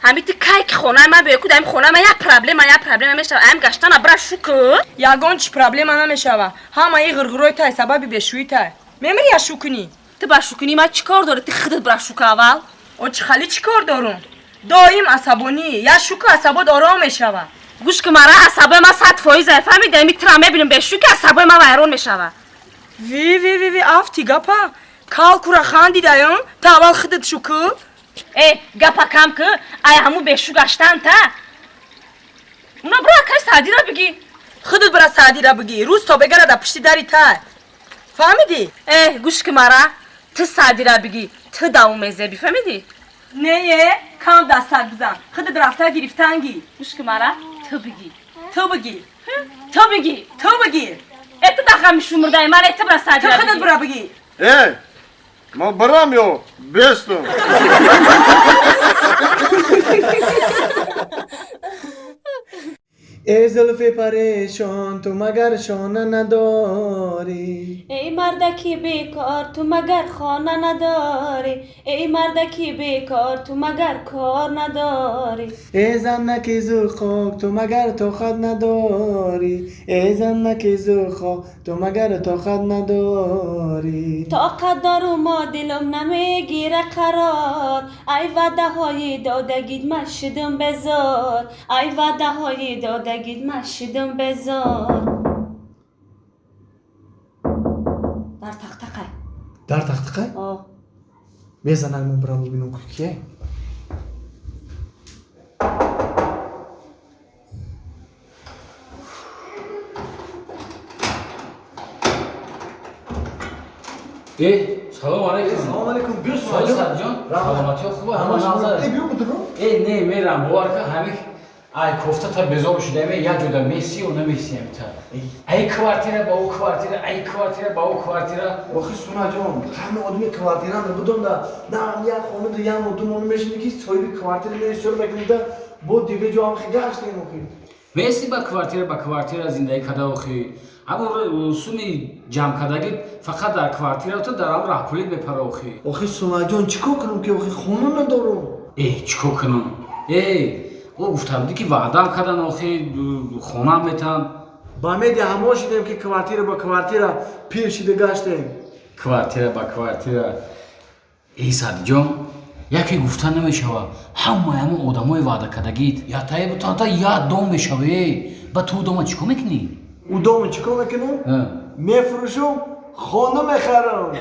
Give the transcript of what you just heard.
Ҳами ти кай ки хонаи ман биёй ку, дар хонаи ман як проблема, як проблема мешава. Аям гаштана бира шу ку. Ягон чи проблема намешава. Ҳамаи ғирғирои тай сабаби бешӯӣ тай. Мемири я шу кунӣ? Ту ба шу кунӣ ман чӣ кор дорӣ? Ту худат бира шу ку аввал. О чӣ хали чӣ кор дорум? Доим асабонӣ. Я шу ку, асабот ором мешава. Гӯш ки мара, асабои ман 100% ай, фаҳмиди? Ами тура мебинам бешу ки, асабои ман вайрон мешава. Ви ви ви ви, афти гапа. Кал кура хандидаём, та аввал худат шу ку. Э, гапа кам ку, ай ҳаму бешу гаштан та. Уна бира кай Саъдира бигӣ. Худат бира Саъдира бигӣ. Рӯз то бегара дар пушти дари тай. Фаҳмидӣ? Э, гӯш ки мара, ту Саъдира бигӣ, ту давом мезебӣ, фаҳмидӣ? Нее, кам дастак бизан. Худат рафта гирифтангӣ. Гӯш ки мара, ту бигӣ. Ту бигӣ. Ту бигӣ. Ту бигӣ. Э, ту дахами шумурдаи ман, э, ту бира Ту Саъдира худат бигӣ. бира бигӣ. Эй, ма барам ё бестум. Эй зулфи парешон, ту магар шона надорӣ? Эй мардаки бекор, ту магар хона надорӣ? Эй мардаки бекор, ту магар кор надорӣ? Эй занаки зурхок, ту магар тоқат надорӣ? Эй занаки зурхок, ту магар тоқат надорӣ? Тоқат дорум, дилам намегира қарор. Ай ваъдаҳои додагит, ман шудум безор. Ай ваъдаҳои додагит, ман шудум безор. Дар тақтақай. Дар тақтақай? О. Мезанам, ман бирам бибинам, ки кие. Э, салом алейкум. Салом алейкум, биё. Соли Садиҷон, саломатиё хуб, ҳама нағз? Э, биё бутуро. Э, не, мерам, бовар кун, ҳами ай кофта та безор шуда, як ҷода меси ё намесиям та. Ай квартира ба ӯ квартира, ай квартира ба ӯ квартира. Охи Сунаҷон, ҳама одами квартира будонда, на як хонада як мо ду моно мешини, ки соҳиби квартира месёр мекунда, бо дига ҷо ҳам гаштем охи. Меси ба квартира ба квартира зиндагӣ када охи. Ҳамон суми ҷамъ кардагӣ фақат дар квартира ту дар ҳам раҳпулит мепара охи. Охи Сунаҷон, чӣ кор кунам, ки охи хона надорам? Э, чӣ кор кунам? Э, ӯ гуфта будӣ, ки ваъдаам кардан охи, хонаам метаҳанд. Ба меди ҳамо шидем, ки квартира ба квартира пир шида гаштем. Квартира ба квартира. Эй Садиҷон, яке гуфта намешава, ҳамаи ҳамон одамои ваъдакардагит ятае бутанта як дом мешава. Э, ба ту дома чӣ кор мекунӣ? Ӯ дома чӣ кор мекунам? Мефурӯшам, хона мехарам.